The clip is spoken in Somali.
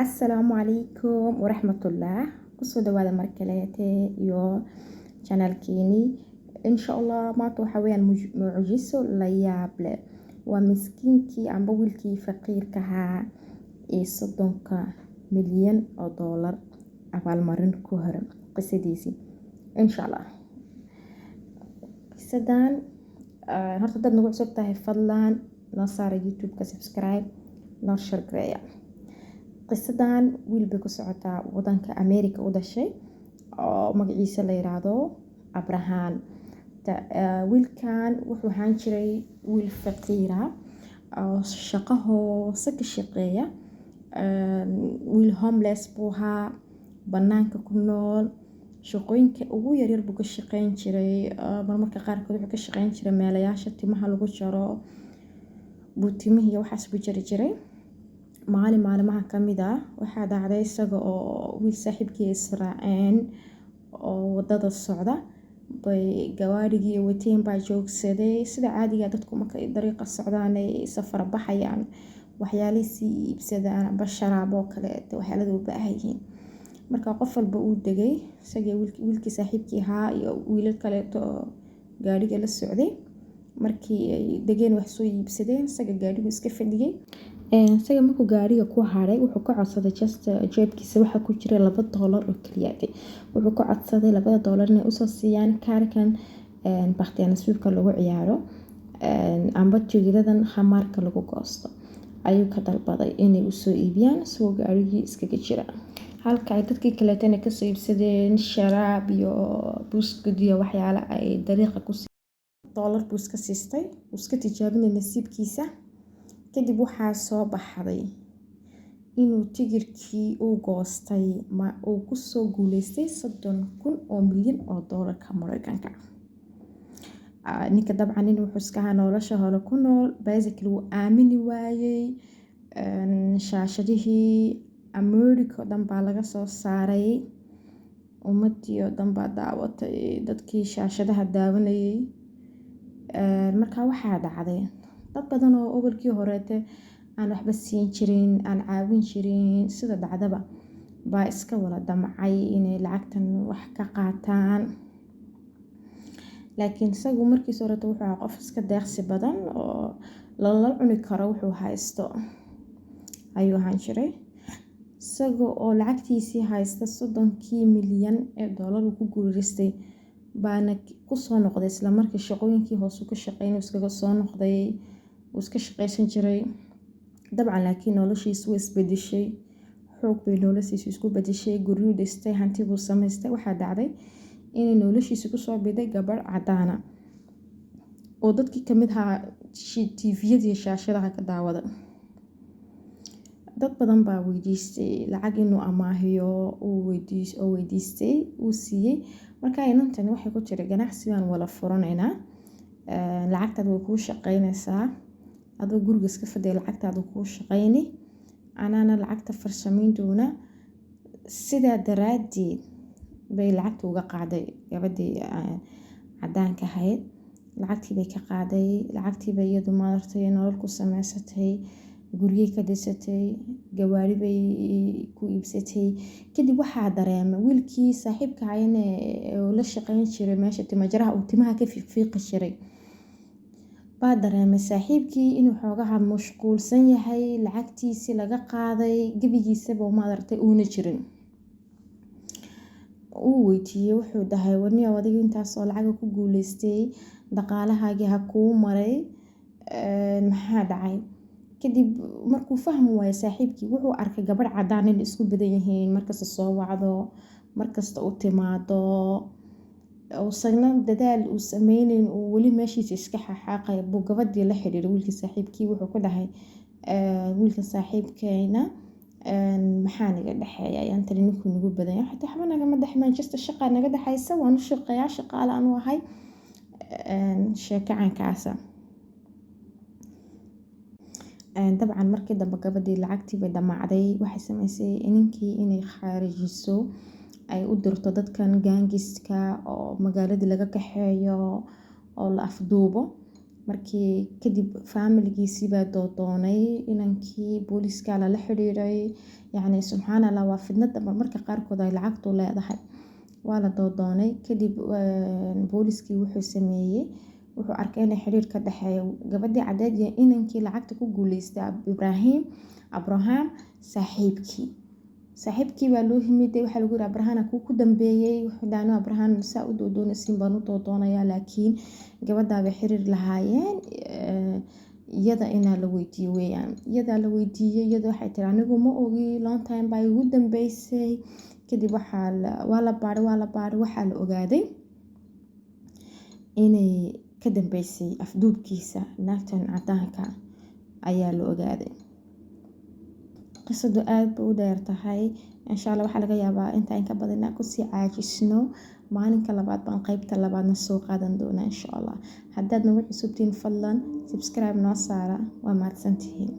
Asalaamu calaykum waraxmatullah. Kusoo dhawaada mar kaleete iyo channelkeenii. Insha Allah maanta waxaa weyaan mucjiso la yaab leh. Waa miskiinkii amba wiilkii faqiirka ahaa ee 30-ka milyan oo doolar abaalmarin ku heray qisadiisii, insha Allah. Qisadan horta dad nagu cusub tahay, fadlan noo saara YouTube-ka subscribe, noo share gareeya. Qisadan wiil bay ku socotaa wadanka America u dhashay oo magaciisa la yiraahdo Abrahan. Wiilkan wuxuu ahaan jiray wiil faqiira oo shaqo hoose ka shaqeeya. Wiil homeless buu ahaa, banaanka ku nool, shaqooyinka ugu yaryar buu ka shaqeyn jiray. Marmarka qaarkood wuxuu ka shaqeyn jiray meelayaasha timaha lagu jaro buu, timihii waxaas buu jari jiray. Maalin maalimaha kamid ah waxaa dhacday isaga oo wiil saaxiibkii israaceen oo wadada socda bay gawaarigii wateen baa joogsaday. Sida caadiga dadku markay dariiqa socdaan ay safar baxayaan, waxyaalihii sii iibsadaan amba sharaab oo kaleeto, waxyaalada u baahan yihiin. Marka qof walba uu degay, isagii wiilkii saaxiibkii ahaa iyo wiilal kaleeto oo gaariga la socday. Markii ay degeen, wax soo iibsadeen, isaga gaarigu iska fadhiyay. Isaga markuu gaariga ku haray, wuxuu ka codsaday, just jeebkiisa waxaa ku jira $2 oo kaliya. Wuxuu ka codsaday 2-da doolar inay usoo siiyaan kaarkan bakhtiyaa-nasiibka lagu ciyaaro amba tigidhadan khamaarka lagu goosto ayuu ka dalbaday inay usoo iibiyaan, isagoo gaarigii iskaga jira, halka ay dadkii kaleetana kasoo iibsadeen sharaab iyo buskud iyo waxyaalo ay dariiqa ku. Doolar buu iska siistay, uu iska tijaabinay nasiibkiisa. Kadib waxaa soo baxday inuu tigirkii uu goostay ma uu kusoo guuleystay 30,000 oo milyan oo doolarka Mareykanka. Ninka dabcan nin wuxuu iska ahaa nolosha hore ku nool. Basically wuu aamini waayey. Shaashadihii America oo dhan baa laga soo saaray, ummadii oo dhan baa daawatay, dadkii shaashadaha daawanayay. Marka waxaa dhacday dad badan oo awalkii horeete aan waxba siin jirin, aan caawin jirin, sida dhacdaba baa iska wada damcay inay lacagtan wax ka qaataan. Laakiin isagu markiis horeete wuxuu ahaa qof iska deeqsi badan oo lala cuni karo wuxuu haysto ayuu ahaan jiray. Isaga oo lacagtiisii haysta, 30-kii milyan ee doolar uu ku guuleystay, baana kusoo noqday isla markii shaqooyinkii hoose ka shaqeynay iskaga soo noqday. Uu iska shaqeysan jiray dabcan, laakiin noloshiisu way isbedeshay, xoog bay noloshiisu isku bedeshay. Guryuu dhistay, hanti buu samaystay. Waxaa dhacday inay noloshiisa kusoo biday gabadh cadaana oo dadkii kamid ahaa TV-yadii shaashadaha ka daawada. Dad badan baa weydiistay lacag inuu amaahiyo oo weydiistay, uu siiyey. Marka inantani waxay ku tiri, "Ganacsi baan wada furanaynaa, lacagtaad way kuu shaqeynaysaa, adoo guriga iska fadhiya lacagtaada kuu shaqeyni, anaana lacagta farsamayn doona." Sidaa daraaddeed bay lacagta uga qaaday gabadhii cadaanka ahayd. Lacagtii bay ka qaaday, lacagtii bay iyadu maaragtay nolol ku sameysatay, guryey ka dhisatay, gawaari bay ku iibsatay. Kadib waxaa dareemay wiilkii saaxiibka ahayne oo la shaqeyn jiray meesha timajaraha uu timaha ka fiiqfiiqi jiray baa dareemay saaxiibkii inuu xoogaha mashquulsan yahay, lacagtiisii laga qaaday, gebigiisaba maaragtay uuna jirin. Uu weydiiyey, wuxuu dhahay, "Warniyow, adiga intaasoo lacaga ku guuleystay, dhaqaalahaagii ha kuu maray, maxaa dhacay?" Kadib markuu fahmi waayo saaxiibkii, wuxuu arkay gabadh cadaan inay isku badan yihiin, markasta soo wacdo, markasta u timaado, isagna dadaal uu sameyneyn, uu weli meeshiisa iska xaaqayo buu gabadhii la xiriiray wiilkii saaxiibkii. Wuxuu ku dhahay, "Wiilka saaxiibkeyna maxaa naga dhexeeya? Ayaan tani ninkuu nagu badan yahay." "Xataa waxba nagama dhex, Manchester shaqaa naga dhexeysa, waan u shaqeeyaa, shaqaale aan u ahay." Sheeko caynkaasa. Dabcan markii dambe gabadhii lacagtii bay damacday. Waxay sameysay ninkii inay khaarijiso, ay u dirto dadkan gaangiska oo magaaladii laga kaxeeyo oo la afduubo. Markii kadib faamiligiisii baa doodoonay inankii, booliiska lala xiriiray. Yacni subxaan Allah, waa fidnada marmarka qaarkood ay lacagtu leedahay. Waa la doodoonay. Kadib booliiskii wuxuu sameeyey, wuxuu arkay inay xiriir ka dhexeeyo gabadhii cadeed iyo inankii lacagta ku guuleystay, Ibraahim Abraham saaxiibkii. Saaxiibkii baa loo yimiday. Waxaa lagu yiri, "Abrahana kuu ku dambeeyey?" Wuxuu dhahay, "Abrahan saa u doodoonaysiin baan u doodoonayaa, laakiin gabadhaa bay xiriir lahaayeen, iyada inaa la weydiiyo weeyaan." Iyadaa la weydiiyey. Iyada waxay tiri, "Anigu ma ogi, long time baa igu dambeysay." Kadib waxaa waa la baaray, waa la baaray, waxaa la ogaaday inay ka dambeysay afduubkiisa naagtan cadaanka ayaa la ogaaday. Qisadu aad bay u dheer tahay. Insha Allah waxaa laga yaabaa intaa in ka badan inaan kusii caajisno. Maalinka labaad baan qeybta labaadna soo qaadan doonaa, insha Allah. Haddaad nagu cusubtihiin, fadlan subscribe noo saara. Waa mahadsantihiin.